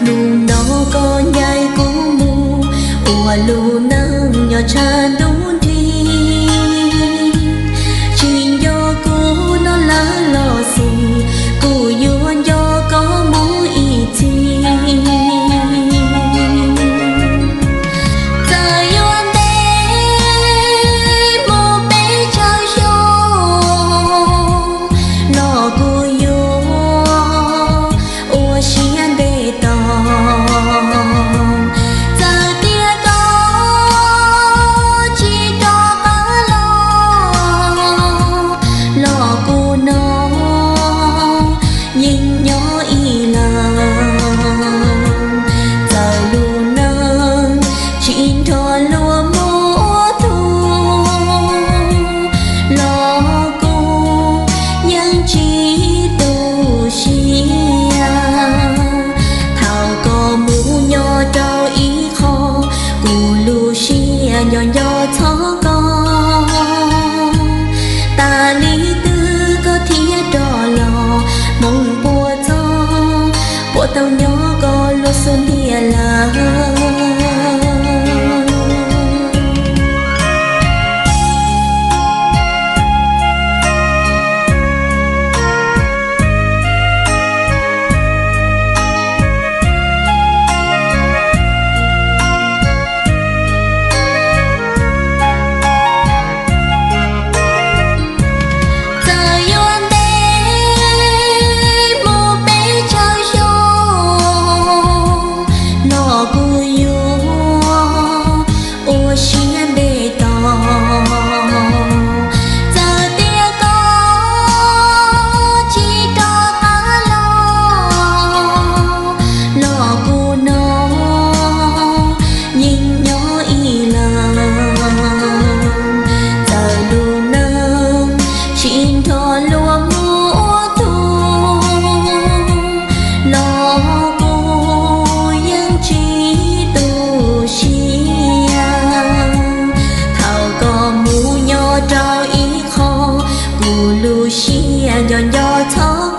Hnub no koj ncaim kuv mus ua lub neej nyob tshav ntuj nrig, tsis nco kuv no lawm los xij, kuv yuav nco koj mus ib txhis. Txawm yuav ntev mus pes tsawg xyoo los kuv yuav ua siab ntev tos. Txawm tias koj tsis rov qab los, los kuv no yeej nyob ib leeg. Txawm lub neej tsis nrog luag mus ua tug los kuv yeej tsis tu siab. Thaum koj mus nyob rau ib qho, kuv lub siab nco nco txog koj. Tas li twg koj thiaj rov los, hmoov puas txog, puas tau nyob koj lub xub ntiag lawm. Txawm yuav ntev mus pes tsawg xyoo los kuv yuav ua siab ntev tos. Txawm tias koj tsis rov qab los, los kuv no yeej nyob ib leeg. Txawm lub neej tsis nrog luag mus ua tug los kuv yeej tsis tu siab. Thaum koj mus nyob rau ib qho, kuv lub siab nco nco txog